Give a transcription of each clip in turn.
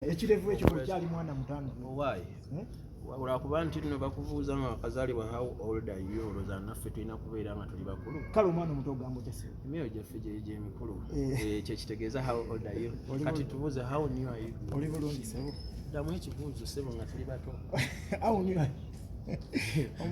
Ekirevu ekyo okyali mwana mutano. Owaayi. Eh? Lwakuba nti nno bakubuuza nga wakazaalibwa, "How old are you?" Olowooza naffe tulina kubeera nga tuli bakulu. Kale omwana omuto ogamba otya, ssebo? Emyoyo gyaffe gyeri gyemikulu. Eh. Eh, kyekitegeeza, "How old are you?" Oli Kati tubuuze, "How new are you?" Oli bulungi, ssebo? Ddamu ekibuuzo, ssebo, nga tuli bato. Awo new.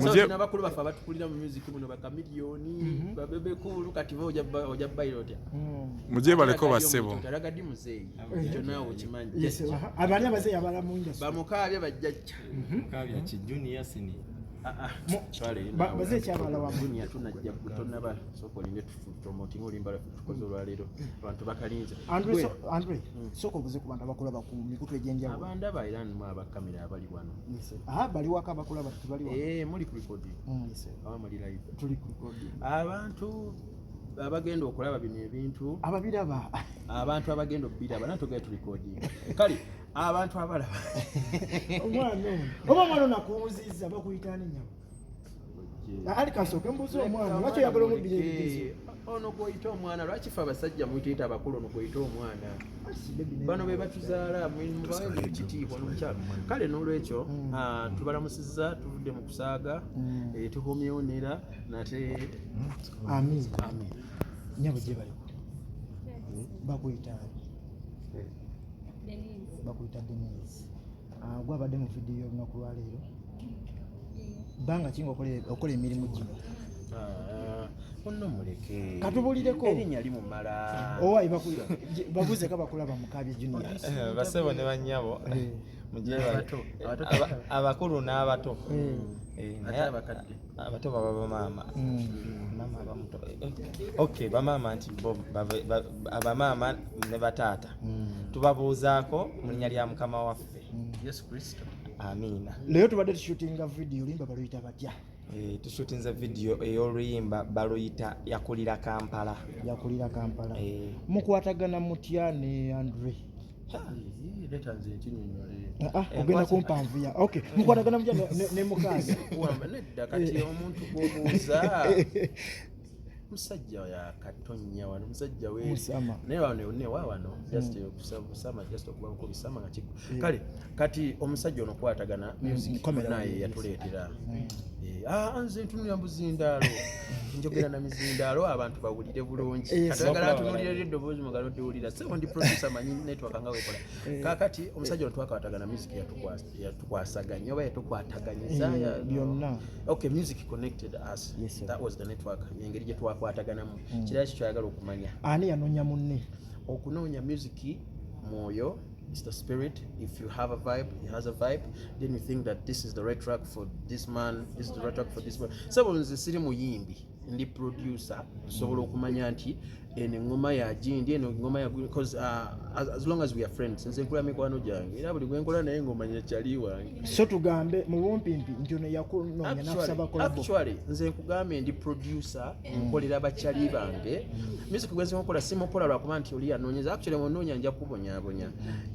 So tulina bakulu baffe abatukulira mu music muno, bakamiliyoni, ba Bebe Cool. Kati bo ojja bayira otya? Mujebaleko bassebo. Alaga ddi muzeeyi, ekyo naawe okimanyi. Yes, abani abazeeyi abala mu industry? Bamukaabya bajjajja. Kabya ki, junior, senior? Bazeeyi kyabala wamu. Junior tunajja, tonaba, sooka olinde promoting oluyimba lwaffe tukoze olwaleero, abantu bakalinze. Andre, Gwe, Andre, sooka obuze ku bantu abakulaba ku mikutu egy'enjawulo. Abandaba era nimu abakamera abali wano. Yes, sir. Aha, bali waka abakulaba, tebali waka. Eh, muli ku recording? Yes, sir. Aba muli live? Tuli ku recording. Abantu abagenda okulaba bino ebintu, Ababiraba. abantu abagenda okubiraba, natugenda tu recording. Kale abantu abalaba. Omwana ono, oba omwana ono akuwuzizza, bakuyita ani, nyabo? Ali kasooke mbuuze omwana, lwaki oyagala omubbira ebigezo? Ono gwoyita omwana, lwaki fe abasajja muyitiyita abakulu? Ono gwoyita omwana, bano be batuzaala, mubawe ekitiibwa n'omukyalo. Kale n'olwekyo tubalamusizza, tuvudde mu kusaaga, tukomyewo nera nate. Amin. Amin. Nyabo, gye baliko, bakuyita ani? Denise. Bakuyita Denise. Ah, gwabadde mu vidiyo olunaku lwaleero. Bbanga ki nga okola emirimu gino? Ah, ono muleke. Katubulireko. Erinnya limumala. Owayi, babuuzeko abakulaba Mukaabye Junior. Eh, basebo ne bannyabo, mugyebale. Abato, abato. Abakulu n'abato. Eh, Ate naye abakadde. Abato baba bamaama. Maama abamuto. Okay, bamaama nti bo abamaama ne bataata tubabuuzaako mu linnya lya Mukama waffe. Yesu Kristo. Amiina. Leero tubadde tushootinga vidiyo, oluyimba baluyita batya? Eh, tushutinze vidiyo ey'oluyimba baluyita Yakulira Kampala. Yakulira Kampala. Eh. Mukwatagana mutya ne Andre? Eh, leeta nze nkinyonyole. Ah, ah, ogenda kumpanvuya. Okay, mukwatagana mutya ne mukazi? Wamba nedda, kati omuntu gw'obuuza musajja yakatonya wano, musajja we Musama. Naye wano newa wano just busama, just okuba nkubisama nga kiggwa. Kale kati omusajja ono kwatagana music Kamera naye yes. yatuleetera. Eh, ah, nze ntunulira muzindaalo, njogera na mizindaalo abantu bawulire bulungi. Yes. Kati oyagala atunuulira eri eddoboozi mugalo ddiwulira. Sebo, ndi producer, manyi network nga wekola. Kakati omusajja ono twakwatagana music, yatukwasaganya oba yatukwataganyiza. Eh, byonna. Okay, music connected us. Yes, sir. That was the network, engeri gye twakwataganamu. Kirala ki kyoyagala okumanya? Ani yanoonya munne? Okunoonya music mwoyo, is the spirit. If you have a vibe, he has a vibe, then you think that this is the right track for this man, this is the right track for this man. Sabo, nze siri muyimbi, ndi producer. Nsobola okumanya nti eno eŋŋoma ya gindi, eno eŋŋoma ya, because as long as we are friends, nze nkola mikwano gyange, era buli gwenkola naye ng'omanya kyali wange. So tugambe mu bumpimpi nti ono yakunoonya nakusaba collabo? Actually, nze nkugambye ndi producer, nkolera bakyali bange music. Gwe nze nkola simukola lwakuba nti oli anoonyeza. Actually, onoonya nja kubonyaabonya.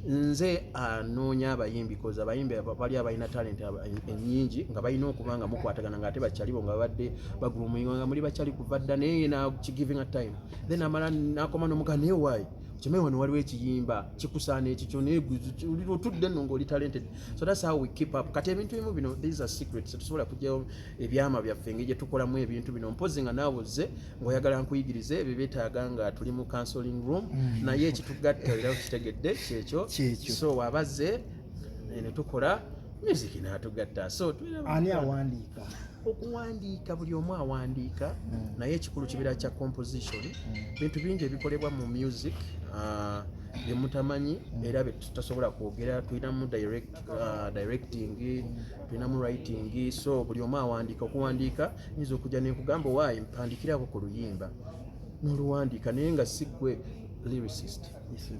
Nze anoonya abayimbi, cause abayimbi bali abalina talent ennyingi nga balina okuba nga mukwatagana, nga ate bakyali bo nga babadde bagroominga, nga muli bakyali kuva dda, naye nakigiving a time, then amala nakoma nomuga, naye waayi kimanyi wano waliwo ekiyimba kikusaana ekikyo, naye otudde nno ng'oli talented. So that's how we keep up. Kati ebintu ebimu bino, these are secrets, tetusobola kugyayo ebyama byaffe engeri gye tukolamu ebintu bino, mpozi nga naawe ozze ng'oyagala nkuyigirize ebyo, byetaaga nga tuli mu counseling room. Naye ekitugatta era kitegedde kyekyo. Kyekyo. So wabazze ne tukola music n'atugatta, so tubeera. Ani awandiika? Okuwandiika, buli omu awandiika, naye ekikulu kibeera kya composition. Bintu bingi ebikolebwa mu music bye mutamanyi era bye tutasobola kwogera. Tulinamu directing, tulinamu writing, so buli omu awandiika. Okuwandiika, nyinza okujja nenkugamba, "Owaayi, mpandikirako ku luyimba," n'oluwandiika, naye nga si gwe lyricist.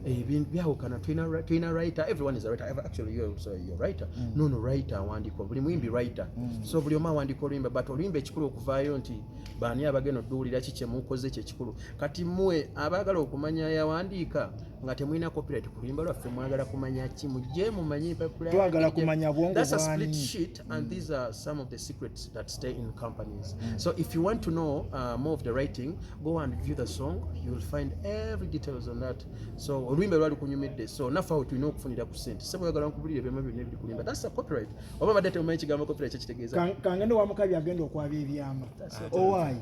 Ebintu byawukana. Tulina writer, everyone is a writer. Actually, you're also a writer. No, writer awandiika, buli muyimbi writer. So buli omu awandiika oluyimba, but oluyimba ekikulu okuvaayo nti baani abagenda odduwulira, ki kyemukoze kyekikulu. Kati mmwe abaagala okumanya yawandiika nga temulina copyright ku luyimba lwaffe, mwagala kumanya ki? Mujje mumanye. Twagala kumanya bwongo That's a split bw'ani. sheet, and these are some of the secrets that stay in companies. So if you want to know more of the writing, go and view the song, you'll find every details on that. So oluyimba lwali kunyumidde, so naffe awo tulina okufunira ku ssente. Sebo, oyagala nkubulira ebyama byonna ebiri kulimba? That's a copyright. Oba badde temumanyi kigambo copyright kyekitegeeza? Kangende wa mukabi agenda okwabya ebyama. Owaayi,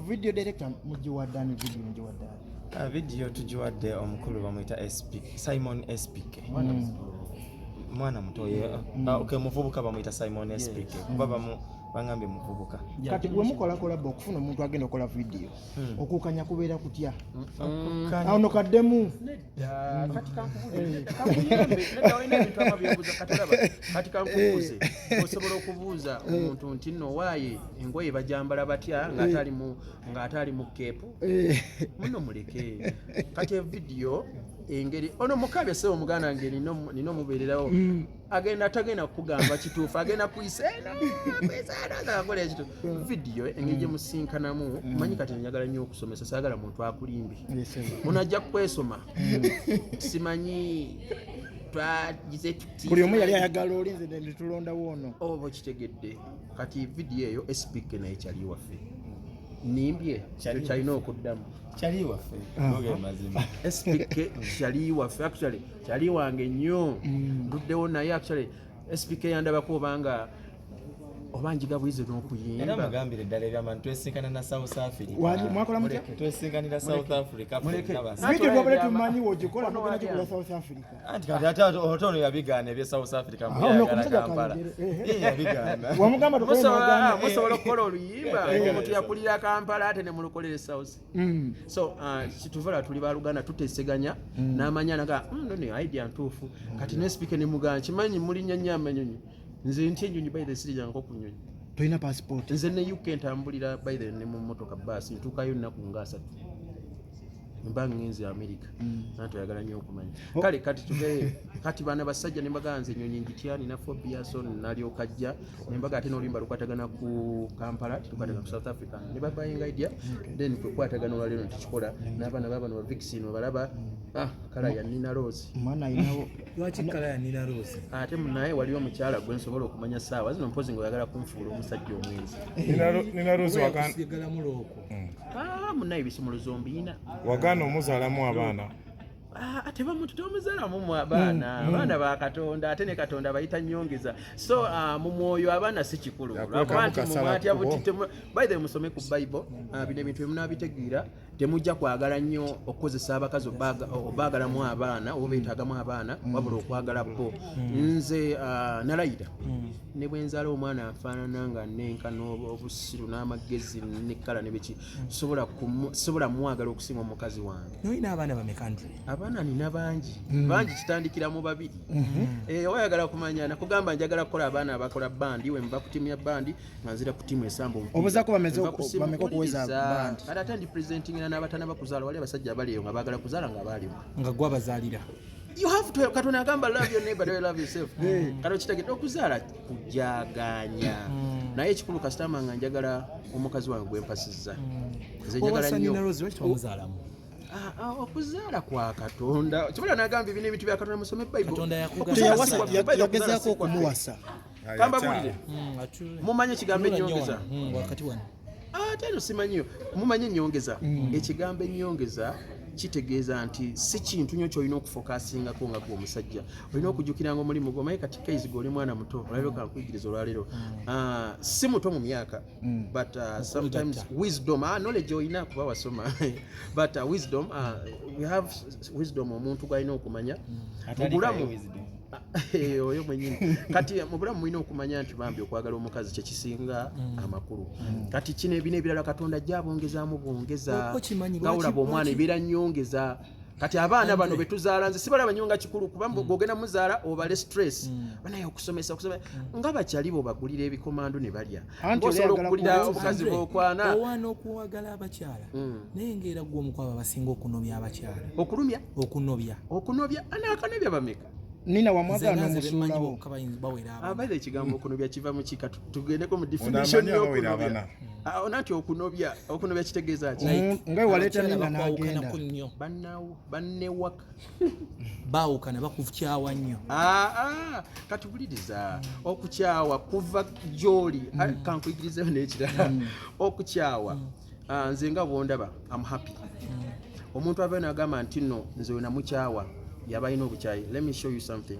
video director mugiwaddani? Video mugiwaddani? Vidiyo tugiwadde omukulu bamuyita SP, Simon SPK, mwana muto ye. Okay, muvubuka bamuyita Simon SPK, kuba bamu bangambye muvubuka. Kati bwe mukola collabo, okufuna omuntu agenda okukola video, okuukanya kubeera kutya? Awo no kaddemu. Nedda, kati kankubulire, kakuyambe. Nedda, olina ebintu ama byobuuza. Kati olaba, kati kankubuuze, osobola okubuuza omuntu nti nno waaye engoye bajambala batya ng'ate ali mu keepu muno? Muleke. Kati evidiyo engeri ono mukabya, sebo, muganda wange, nina omubeererawo, agenda tagenda kukugamba kituufu, agenda kuyisa eno, kuyisa eno, nga akola ekituufu. Vidiyo engeri gye musinkanamu, manyi kati njagala nnyo okusomesa, saagala muntu akulimbe. Ono ajja kwesoma, simanyi twagize tuti. Buli omu yali ayagala oli, nze netulondawo ono. Oba okitegedde? Kati vidiyo eyo SPK naye kyali waffe, nimbye? Kyali. Kyalina okuddamu. Kyali waffe, oge mazima. SPK kyali waffe, actually kyali wange nnyo, nduddewo naye. Actually SPK yandabako obanga oba njiga bwize Era n'okuyimba. mugambire ddala ebyama, twesinkana na South Africa. Mwakola mutya? Twesinkanira South Africa Muleke. ffenna basa. Video twabadde tumanyi wogikola, tugenda gikola South Africa. Anti kati ate ate ono yabigaana ebye South Africa. Ah, ono Muyagala kumusajja Kampala. kayogere. Ehe. Ye yabigaana. Wamugamba tukole n'ogaana. Musobola okukola oluyimba omuntu yakulira Kampala ate ne mulukolera South. So kituvala tuli baluganda, tuteseganya n'amanya naga no ne idea ntuufu. Kati ne speaker ne mugamba, kimanyi mulinnya nnyo amanyonyi, nze nti ennyonyi, by the sirijangako ku nnyonyi. Tolina passport? Nze ne UK ntambulira, by the ne mu motoka, baasi, ntuukayo nnaku nga 30 mba ngenze America. Nanti oyagala nnyo okumanya. Kale kati tuveeyo. Kati bana basajja ne mbagamba nze ennyonyi ngitya, nina phobia. So nalyoka ajja ne mbaga ate n'oluyimba lukwatagana ku Kampala, terukwatagana ku South Africa, ne babayinga idea, then kwekwatagana olwaleero netukikola n'abaana babano ba Vixen obalaba, ah, colour ya Nina Rose. Omwana ayinawo. Lwaki colour ya Nina Rose? Ate munaye waliwo omukyala gwe nsobola okumanya saawa zino, mpozi nga oyagala kunfuula omusajja omwenzi. Nina Rose Kusigalamu looko. Ah, munaye ebisumuluzo mbiina. Wagaana omuzaalamu abaana. Ah, ate bamuntu tomuzaalamu mu abaana, abaana ba Katonda, ate ne Katonda bayita nyongeza. So mu mwoyo abaana si kikulu. Yakwekamu Lwakuba nti kasala mumwatya kkubo. buti by the way, musome ku Bible. Bino ebintu emunaabitegeera, temujja kwagala nnyo okukozesa abakazi obaagalamu abaana oba beetaagamu abaana, wabula okwagala bo. Nze nalayira ne bwe nzaala omwana afaanana nga nenkana obusiru n'amagezi nekkala ne biki, sobola mwagala okusinga omukazi wange. Nolina abaana bameka, Andre? Abaana nina bangi bangi, kitandikira mu babiri. Eh, oyagala kumanya, nakugamba njagala kukola abaana abakola bandi. We nva ku tiimu ya bandi nga nzira ku tiimu esamba omupiira. Obuzaako bameze Nva ku bameka okuweza mpuliriza. bandi? Kati ate ndi presentingira n'abatana bakuzaala. Wali abasajja abali eyo nga baagala kuzaala nga baalimu. Nga gwe abazaalira. You have to. Katonda agamba, "Love your neighbor the way you love yourself." Kati okitegedde, okuzaala kujaganya, naye ekikulu kasitama nga njagala omukazi wange gwe mpasizza. Nze njagala Owasa nnyo. Nina Rose, lwaki tewamuzaalamu? Ah, ah, okuzaala kwa Katonda. Kibula nagamba ebino ebintu bya Katonda, musome Bayibuli. Katonda yakugamba. Okuzaala si Teyawasa, kwaffe, Bayibuli okuzaala yagezaako si kwaffe. okumuwasa. Kambabulire, mumanyi ekigambo ennyongeza? Wakati wano. Ate eno simanyiyo. Mumanyi ennyongeza? Ekigambo ennyongeza kitegeeza nti si kintu nnyo kyolina okufokasingako nga gwe omusajja. Olina okujjukiranga omulimu gwo. Omanyi kati kaizi gwe oli mwana muto olwaleero, kankuyigiriza olwaleero. Si muto mu myaka, but sometimes wisdom, knowledge olina kuba wasoma, but wisdom, we have wisdom omuntu gwalina okumanya mu bulamu. Eh, oyo mwenyini. Kati mu bulamu mulina okumanya nti bambi okwagala omukazi kyekisinga amakulu. Kati kino ebino ebirala Katonda ajja abongezaamu bwongeza. Okimanyi, nga olaba omwana ebeera nyongeza. Kati abaana bano betuzaala, nze sibalaba nnyo nga kikulu, kuba bwogenda muzaala obale stress banaye okusomesa, okusoma nga bakyali bo bagulira ebikomando ne balya. Anti Ng'osobola oli ayagala okugulira kuwuza. omukazi Andre, bwokwana. Owaana okuwagala abakyala, naye ngaera gwe omu kwabo abasinga okunobya abakyala. Okulumya? Okunobya. Okunobya, anaakanobya bameka? Nina Nze wamwagala nga nze bemmanyi n'omusuulawo. bokka bawera abana. Abaire ekigambo okunobya kiva mu kika? Tugendeko mu definition Ono amanyi abawera y'okunobya. abana. Ah, ona nti okunobya, okunobya kitegeeza ki? Nga we waleeta Abakyala Nina n'agenda. bakwawukanako nnyo. Bannawo bannewaka. Baawukana, bakukyawa nnyo. Ah, ah, katubuliriza, okukyawa kuva gy'oli. Ah, kankuyigirizeyo n'ekirala, okukyawa. Nze nga bwondaba, am happy. Omuntu avayo nagamba nti nno nze we namukyawa, yaba alina obukyayi. Let me show you something.